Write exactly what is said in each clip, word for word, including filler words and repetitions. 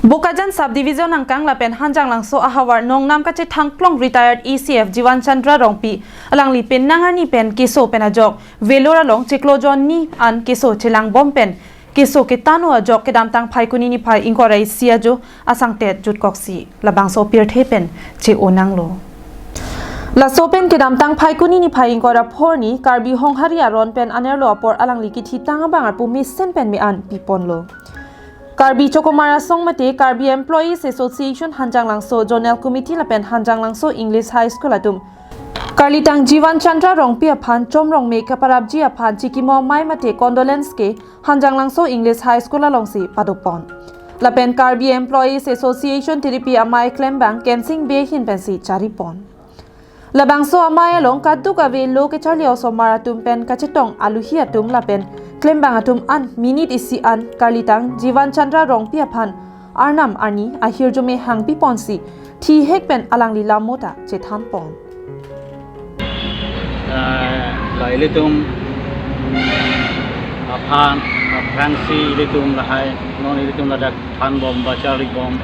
Bokajan Subdivision angkang lapen Hanjanglangso ahavar nongnam kachethangklong retired A C F Jivan Chandra Rongpi alangli penang arni pen keso pen ajok Vellore along chiklo jon ni an keso chelangbom pen keso ketano ajok kedamtang Phaikuni niphai ingkoi ra isi ajo asangtet jutkoksi labangso pirthe pen che-o nanglo. Laso pen kedamtang Phaikuni niphai ingkoi ra phor arni Karbi Honghari aron pen anerlo apor alangli kithitang abang arpu mesen pen me-an piponlo. Karbi Chokomar Asong mate Karbi Employees Association Hanjanglangso Zonal Committee lapen Hanjanglangso English High School atum karlitang Jivan Chandra Rongpi aphan chomrong me kaparapji aphan chikimo amei mate condolence ke Hanjanglangso English High School alongsi padopon. Lapen Karbi Employees Association tiripi amei klembang Kensing Bey ahin pensi charipon. Labangso amei along kadokave lo kacharli osomar atum pen kachetong aluhi atum lapen klembang atum an minute isi an karlitang Jivan Chandra Rongpi aphan arnam arni ahirjume hangpiponsi thihek pen alangli lamota chethanpon. Ah, la ilitum aphan, aphrangsi ilitum lahai, non ilitum ladak thanbom ba charlibom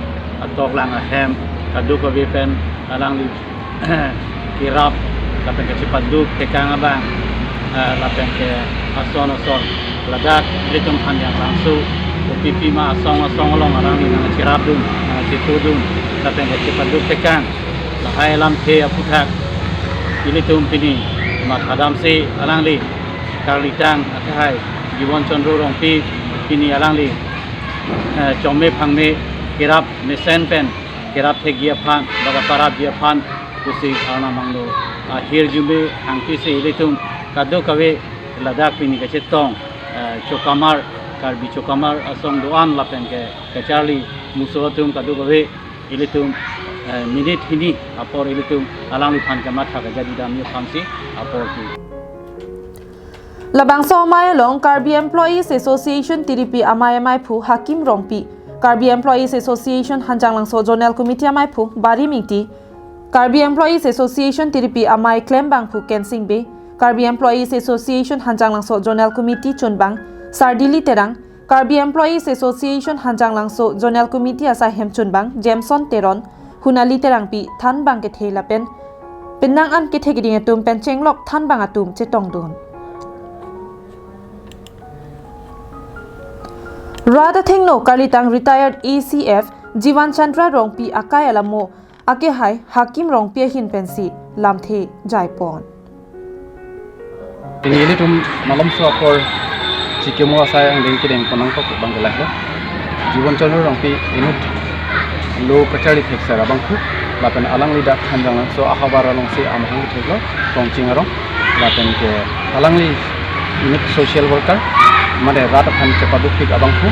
atok lang ahem kadokave pen alangli kerap lapen kachepaduk thekang abang, ah, lapen ke ason ason ladak ilitum Hanjanglangso O P P ma asong asong along alangli nangcherapdun, nangchepudun lapen kachepaduk thekang lahai alamthe aputhak ilitum pini mathadamsi alangli karlitang akehai Jivan Chandra Rongpi pini alangli, eh, chome phangme kerap mesen pen kerap thekji aphan, ba kaparapji aphan pusi arnam angno ahirjume hangpisi ilitum kadokave ladak pini kachetong, eh, Chokamar, Karbi Chokamar asong do-an lapen ke kacharli muso atum kadokave ilitum, eh, minute hini apor ilitum alangliphan kamatha kajadidamji aphansi apor pi. Labangso amei along Karbi Employees Association tiripi amei amaiphu Hakim Rongpi, Karbi Employees Association Hanjanglangso Zonal Committee amaiphu Barim Ingti, Karbi Employees Association tiripi amei klembangphu Kensing Bey, Karbi Employees Association Hanjanglangso Zonal Committee chunbang Sardili Terang, Karbi Employees Association Hanjanglangso Zonal Committee asai hem chunbang Jameson Teron, Hunali Terangpi thanbang kethe lapen penang an kethe keding atum pen chenglok thanbang atum chetongdun. Rat athengno karlitang retired A C F Jivan Chandra Rongpi akai alamo akehai Hakim Rongpi ahin pensi lamthe jaipon. Pini ilitum malomso apor chikimo asai angdeng kedeng ponang kok bang gelai he. Jivan Chandra Rongpi inut lo kacharli thek sar abangphu lapen alangli dak Hanjanglangso ahavar alongsi amahang theklo Tongching arong lapen ke alangli inut social worker mane rat aphan chepaduk pik abangphu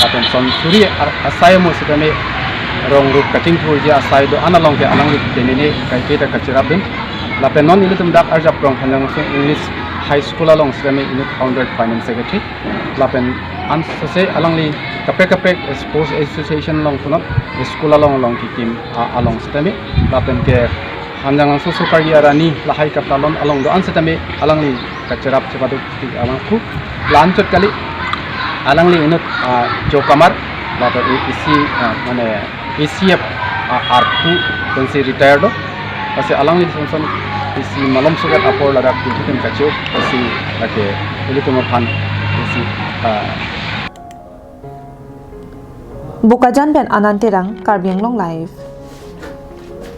lapen son suri a- asai mo sitame rong rup kachingthurji asai do-an along ke alangli denene kaiketa kachirapdun. Lapen non ilitum dak arjap rong Hanjanglangso English High School along sitame inut founder finance secretary. Lapen ansose alangli kaprek kaprek sports association along punot school along along kikim a- along sitame. Lapen ke Hanjanglangso Sokargi arani lahai katalon along do-an sitame alangli kachirap chepaduk pik abangphu. La-anchot kali alangli inut, ah, Chokamar lapen i- isi, ah, mane A C F, ah, arpu pensi retire do. Lasi alangli sonson isi malomso ket apor ladak ilitum kachok isi lake ilitum aphan isi, ah, Bokajan pen Anand Terang, Karbi Anglong Live.